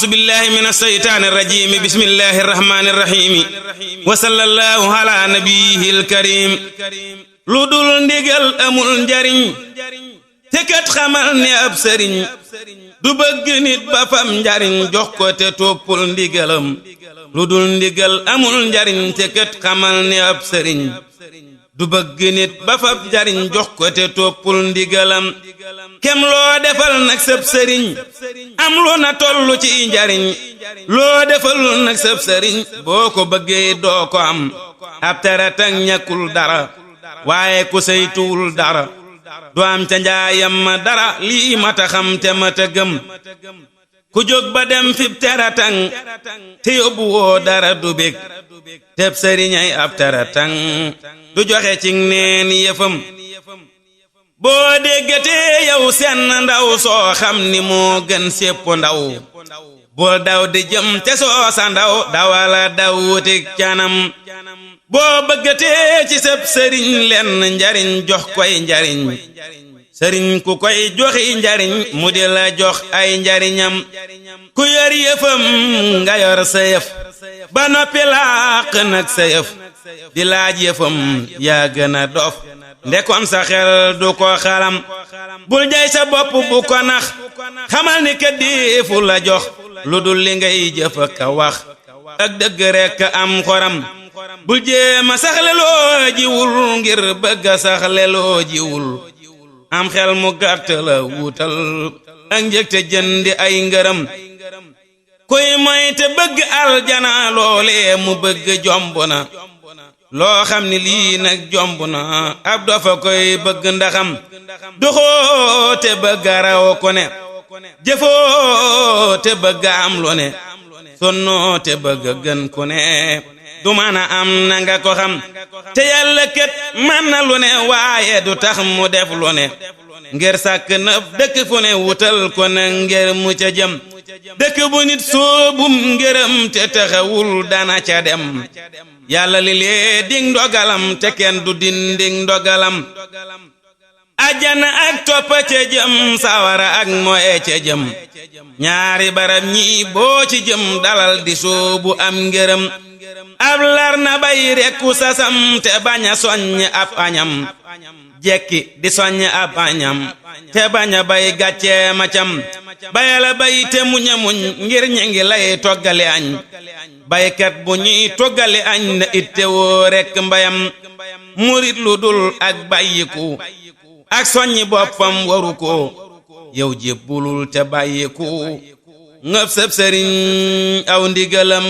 أعوذ بالله من الشيطان الرجيم بسم الله الرحمن الرحيم وصلى الله على نبيه الكريم lu dul ndigal amul njariñ te kat xamal ne ab sëriñ du bëgg nit ba fam njariñ jox ko te toppul ndigalam lu dul ndigal amul njariñ te kat xamal ne ab sëriñ du bëgg nit ba fam njariñ jox ko te toppul ndigalam kem loo defal nag sab sëriñ am lu na tollu ci njariñ loo defalul nag sab sëriñ boo ko bëggee doo ko am ab taratang ñàkkul dara waaye ku saytuwul dara du am ca njaayam ma dara lii mata xam te mata gëm ku jóg ba dem fib teratang te yóbbu woo dara du bég teb sëriñay ab teratang du joxe ci neen yëfam boo déggatee yow seen ndaw soo xam ni moo gën sépp ndaw boo daw di jëm te soo sa ndaw dawala daw wutik canam boo bëggatee ci sab sëriñ lenn njariñ jox koy njariñ sëriñ ku koy joxi njariñ mu di la jox ay njariñam ku yor yëfam nga yor sa yëf ba noppi làq nag sa yëf di laaj yëfam yaa gën a dof ndekon sa xel du ko xalam bul jay sa bopp bu ko nax xamal ni ka deefu la jox lu dul li ngay jëf ka wax ak dëgg rekk am xoram bul jéema saxle loo jiwul ngir bëgg a saxle loo jiwul am xel mu gàtt la wutal ak njëg te jëndi ay ngërëm kuy moy te bëgg aljana loolee mu bëgg jomb na loo xam ni lii nag jomb na ab dofa koy bëgg ndaxam doxoo te bëgg raw ko ne jëfoo te bëgg am lu ne sonnoo te bëgg gën ku ne du mën a am na nga ko xam te yàlla kat man na lu ne waaye du tax mu def lu ne ngir sàkk na dëkk fu ne wutal ko ne ngir mu ca jëm dëkk bu nit soobum ngërëm te taxawul dana ca dem yàlla li lee ding ndogalam te kenn du dinding ndogalam ajjana ak toppa ca jëm sawara ak moye ca jëm ñaari barab ñi boo ci jëm dalal di soobu am ngërëm ab lar na bay rekku sasam te bañ a soññ ab añam jekki di soññ ab añam te bañ a bay gàccee macam bayala bay te muñ a muñ ngir ñi ngi lay toggale añ baykat bu ñuy toggale añ na itte woo rekk mbayam murit lu dul ak bàyyiku ak soññi boppam waru ko yow jébbulul te bàyyiku ngëp sëb sëriñ aw ndigalam